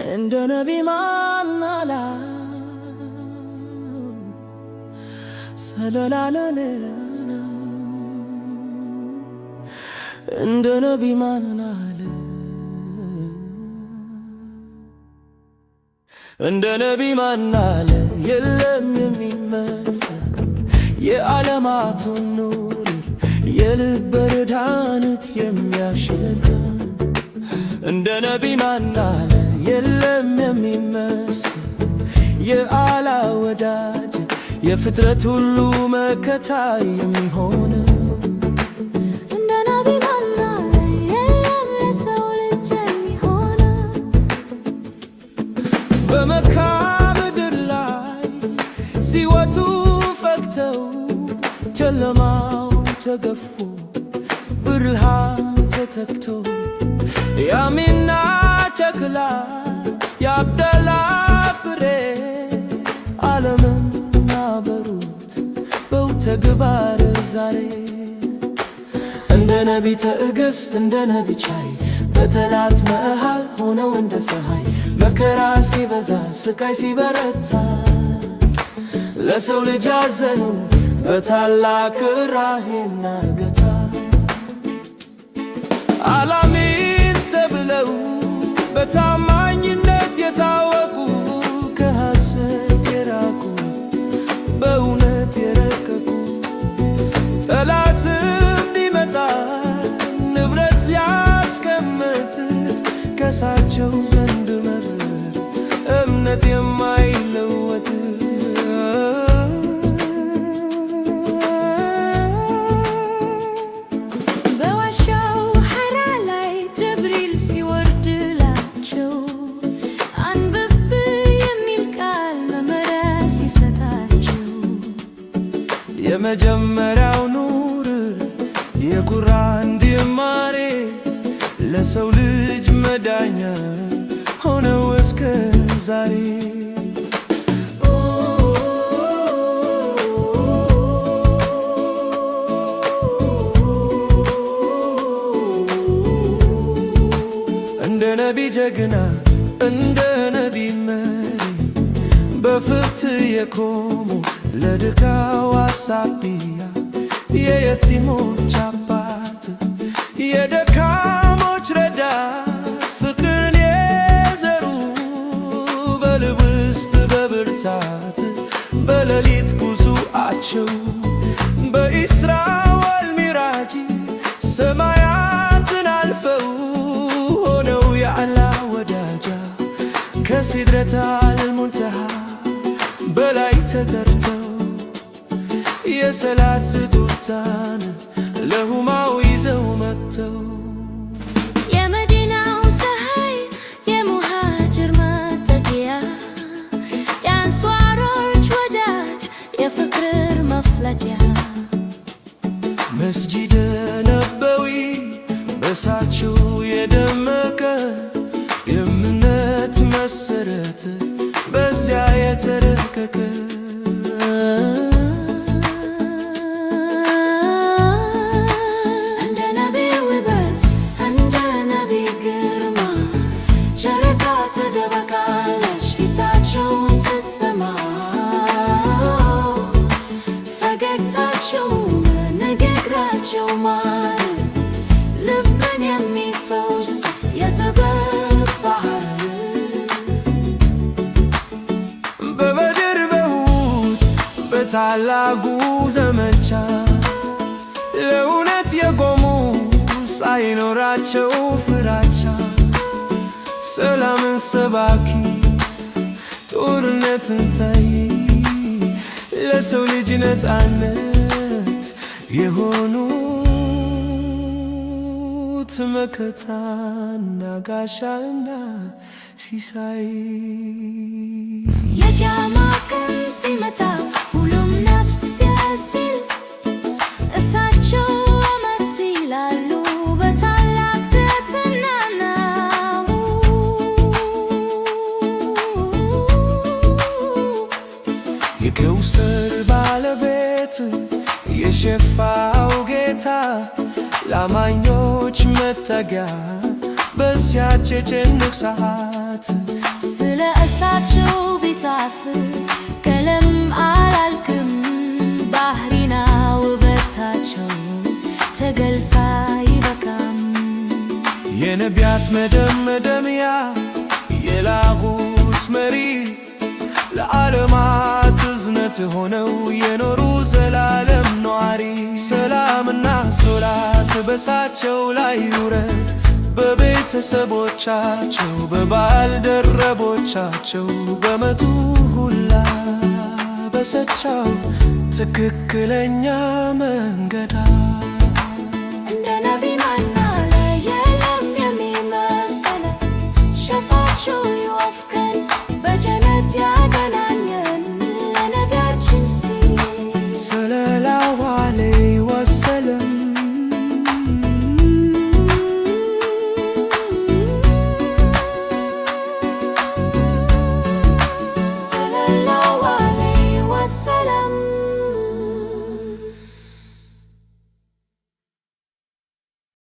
እንደ ነቢ ማን አለ ሰለላለለ እንደ ነቢ ማን አለ እንደ ነቢ ማን አለ የለም የሚመስል የዓለማቱን ኑር የልብ ርዳንት የሚያሸልት እንደ ነቢ ማን አለ የለም የሚመስል የአላ ወዳጅ የፍጥረት ሁሉ መከታ የሚሆን። እንደ ነቢ ማን አለ የለም ለሰው ልጅ የሚሆን። በመካ ምድር ላይ ሲወጡ ፈክተው ጨለማው ተገፎ ብርሃን ተተክቶ የአሚና ቸክላ የአብደላ ፍሬ ዓለምን አበሩት በተግባር ዛሬ። እንደ ነቢ ትዕግስት፣ እንደ ነቢ ቻይ፣ በጠላት መሃል ሆነው እንደ ፀሐይ መከራ ሲበዛ ስቃይ ሲበረታ ለሰው ልጅ አዘኑ በታላቅ ርህራሄና እገታ። አላሚን ተብለው በታማኝነት የታወቁ ከሐሰት የራቁ በእውነት የረቀቁ ጠላትም ቢመጣ ንብረት ሊያስቀምጥ ከሳቸው ዘንድ መርር እምነት የማይለወጥ። በዋሻው ሐራ ላይ ጅብሪል ሲወርድላቸው አንብብ የሚል ቃል መመሪያ ሲሰጣቸው የመጀመሪያው ኑር የቁርአን ጅማሬ ለሰው ልጅ መዳኛ ሆነው እስከ ዛሬ። እንደ ነቢ ጀግና፣ እንደ ነቢ መሪ፣ በፍትህ የቆሙ ለድካው አሳቢያ የየቲሞች አባት የደካሞች ረዳት ፍቅርን የዘሩ በልብ ውስጥ በብርታት በሌሊት ጉዞአቸው በኢስራ ወል ሚራጅ ሰማያትን አልፈው ሆነው የአላህ ወዳጃ ከሲድረተል ሙንተሃ በላይ ተጠርተው የሰላት ስጦታን ለሁማው ይዘው መጥተው። የመዲናው ፀሐይ፣ የሙሃጅር መጠጊያ፣ የአንሷሮች ወዳጅ፣ የፍቅር መፍለቂያ። መስጂደ ነበዊ በሳቸው የደመቀ የእምነት መሰረት በዚያ የተረቀቀ። እንደ ነቢ ውበት፣ እንደ ነቢ ግርማ፣ ጨረቃ ትደበቃለች ፊታቸውን ስትሰማ። ፈገግታቸው ንግግራቸው ማር ልብን የሚፈውስ የጥበብ ባህር። በበድር በኡሁድ በታላቁ ዘመቻ ለእውነት የቆሙ ሳይኖራቸው ፍራቻ ሰላምን ሰባኪ ጦርነትን ታይ ለሰው ልጅ ነፃነት የሆኑት መከታና ጋሻና ሲሳይ። የቂያማ ቀን ሲመጣ ሁሉም ነፍስ ሲል እሳቸው አመት ይላሉ በታላቅ ትህትና ነው። የከውሰር ባለቤት የሸፋው ጌታ ላማኞች መጠጊያ በዚያች የጭንቅ ሰዓት አይበቃም። የነቢያት መደምደሚያ፣ የላኩት መሪ፣ ለዓለማት እዝነት ሆነው የኖሩ ዘላለም ነዋሪ፣ ሰላምና ሶላት በሳቸው ላይ ይውረድ፣ በቤተሰቦቻቸው፣ በባልደረቦቻቸው፣ በመቱ ሁላ በሰቻው ትክክለኛ መንገዳ። እንደ ነቢ ማን አለ? የለም የሚመስል ሸፋቸው።